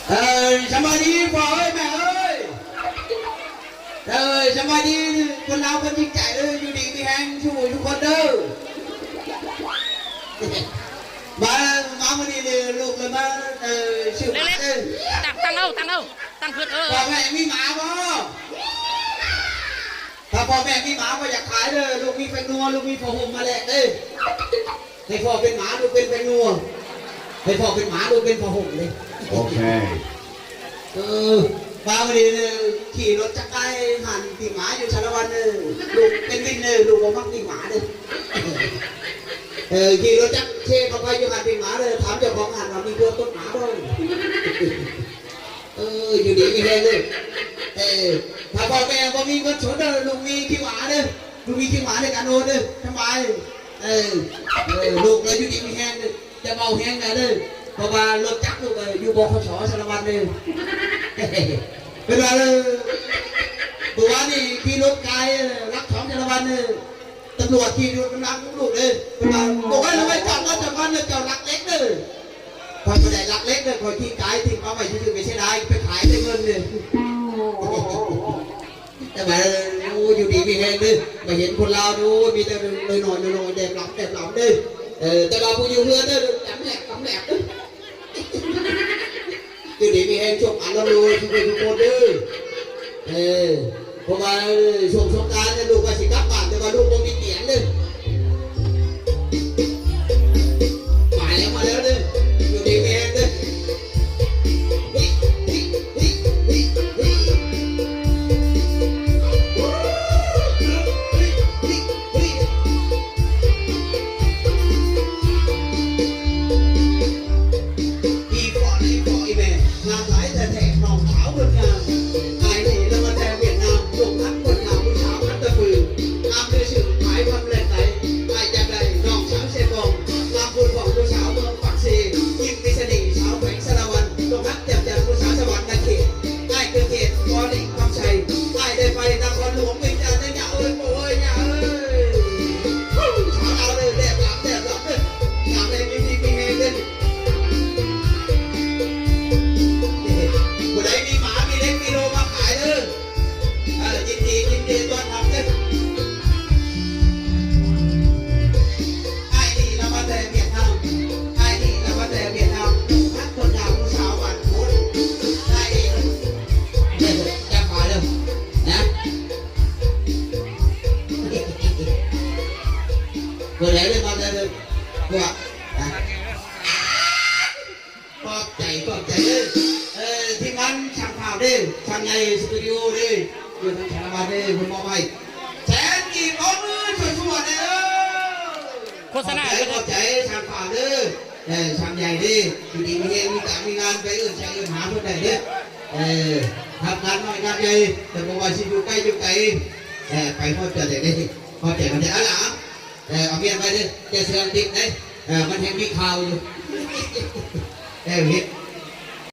ເອີ ສະບາຍດີພໍ່ເອີຍແມ່ເອີຍ. ເອີ ສະບາຍດີ ຄົນລາວຄົນຈິງໃຈເອີຍ ຢູ່ດີມີແຮງສູ່ທຸກຄົນເດີ. ມາ ມາມື້ນີ້ເດີ ລູກເລີຍມາ ເອີ ຊື້ໝາເດີ. ຕັ້ງ ຕັ້ງເອົາ ຕັ້ງເອົາ ຕັ້ງຂຶ້ນ ເອີ. ພໍ່ແມ່ມີໝາບໍ່? ຖ້າພໍ່ແມ່ມີໝາບໍ່ຢາກຂາຍເດີ ລູກມີແປ້ງນົວ ລູກມີຜ້າຫົ່ມມາແລກເດີ. ໃຫ້ພໍ່ເປັນໝາ ລູກເປັນແປ້ງນົວ ໃຫ້ພໍ່ເປັນໝາ ລູກເປັນຜ້າຫົ່ມເດ້. ໂອເຄ. ເອີ ມາມື້ນີ້ເດີ ຂີ່ລົດຈັກໄປຮ້ານປີ້ງໝາຢູ່ສາລະວັນເດີ ລູກເປັນວິນເດີ ລູກບໍ່ມັກປີ້ງໝາເດີ. ເອີ ຂີ່ລົດຈັກເຊເຂົ້າໄປຢູ່ຮ້ານປີ້ງໝາເດີ ຖາມເຈົ້າຂອງຮ້ານວ່າມີຄົນຕົດໝາບໍ່? ເອີ ຢູ່ດີມີແຮງເດີ. ເອີ ຖ້າພໍ່ແມ່ບໍ່ມີເງິນສົດເດີ ລູກມີຄິວອາເດີ ລູກມີຄິວອາໃນການໂອນເດີ ສະບາຍ. ເອີ ເອີ ລູກລະຢູ່ດີມີແຮງເດີ ຢ່າເວົ້າແຮງຫຼາຍເດີ ເພາະວ່າລົດຈັກລູກ ເອີ ຢູ່ ບຂສ ສາລະວັນເດີ. ເພິ່ນວ່າ ເອີ ເມື່ອວານນີ້ຂີ່ລົດກາຍ ເອີ ຫຼັກສອງ ສາລະວັນເດີ ຕຳຫຼວດຂີ່ຢູ່ນຳຫຼັງລູກເດີ ເພິ່ນວ່າ ໂອ້ຍ ລະໄວ້ຈອດລົດຈະກ່ອນເດີ ເຈົ້າລັກເຫຼັກເດີ. ຂ້ອຍບໍ່ໄດ້ລັກເຫຼັກເດີ ຂ້ອຍຂີ່ກາຍຖິ້ມເອົາໄວ້ຊື່ໆ ໄປເສຍດາຍ ໄປຂາຍໄດ້ເງິນເດີ. ແຕ່ວ່າ ໂອ້ ຢູ່ດີມີແຮງເດີ ມາເຫັນຄົນລາວເດີ ໂອ້ ມີແຕ່ນ້ອຍໆ ນ້ອຍໆ ແດບຫຼຳ ແດບຫຼຳເດີ. ເອີ ແຕ່ວ່າຜູ້ຢູ່ເຮືອນເດີ ຕຳແຫຼບ ຕຳແຫຼບເດີ. ຢູ່ດີມີແຮງ ໂຊກໝານລ່ຳລວຍທຸກຄົນເດີ. ເອີ ເພາະວ່າຊ່ວງສົງການນີ້ລູກວ່າຊິກັບບ້ານ ແຕ່ວ່າລູກບໍ່ມີກຽງເດີ. ມາແລ້ວ ມາແລ້ວເດີ ຢູ່ດີມີແຮງເດີ. ອີພໍ່ ອີພໍ່ ອີແມ່ ງາມຫຼາຍແທ້ໆ ນ້ອງສາວຄົນງາມ. ອ້າຍນີ້ລະມາແຕ່ຫວຽດນາມ ຫຼົງຮັກຄົນງາມຜູ້ສາວອັດຕະປື ງາມຊື່ໆ ໝາຍຄຳແລ່ນໄຫຼ. ອ້າຍຢາກໄດ້ນ້ອງສາວເຊກອງ ງາມພຸ້ນຂອງຜູ້ສາວເມືອງປາກເຊ ຍິ້ມມີສະເໜ່ ສາວແຂວງສາລະວັນ ຫຼົງຮັກແຈ່ມຈັນ ຜູ້ສາວສະຫວັນນະເຂດ. ອ້າຍເກີດເຂດບໍ່ລິງຄຳໄຊ ອ້າຍໄດ້ໄປນະຄອນຫຼວງວຽງຈັນເດີ ຍ່າເອີຍ ພໍ່ເອີຍ ຍ່າເອີຍ. ສາວລາວເດີ ແດບຫຼຳ ແດບຫຼຳເດີ ງາມແຮງ ຢູ່ດີມີແຮງເດີ. ຜູ້ໃດມີໝາ ມີເຫຼັກ ມີໂລມາຂາຍເດີ. ເອີ ຍິນດີ ຍິນດີຕ້ອນຮັບເດີ. ອ້າຍນີ້ລະມາແຕ່ຫວຽດນາມ ອ້າຍນີ້ລະມາແຕ່ຫວຽດນາມ ຮັກຄົນງາມຜູ້ສາວບ້ານໂພນ. ອ້າຍນີ້ ເດີ ຈັບມາເດີນະ. ຜູ້ໃດເດີ ມາແຕ່ເດີ ພວກນະ. ຂອບໃຈ ຂອບໃຈເດີ. ເອີ ທີມງານຊ່າງພາບເດີ ຊ່າງໃຫຍ່ສະຕູດິໂອເດີ ຢູ່ທາງສາລະວັນເດີ ເພິ່ນມອບໃຫ້ແສນກີບ ປອບມືຊົ່ວໆເດີ. ໂຄສະນາ ຂອບໃຈ ຂອບໃຈຊ່າງພາບເດີ ເອີ ຊ່າງໃຫຍ່ເດີ ຢູ່ດີມີແຮງ ມີການມີງານ ໄປເອີ້ນໃສ່ເອີ້ນຫາເພິ່ນໄດ້ເດີ. ເອີ ຮັບງານນ້ອຍງານໃຫຍ່ ແຕ່ບໍ່ວ່າຊິຢູ່ໃກ້ຢູ່ໄກ ເອີ ໄປຮອດຈະໄດ້ເດີ ຂອບໃຈ ຂອບໃຈ. ເອົາລະ ເອີ ເອົາມຽນໄປເດີ ແຕ່ເສືອຕິດເດ້ ເອີ ມັນແຮ່ງມີຂ່າວຢູ່ ເອີ ເຮັດ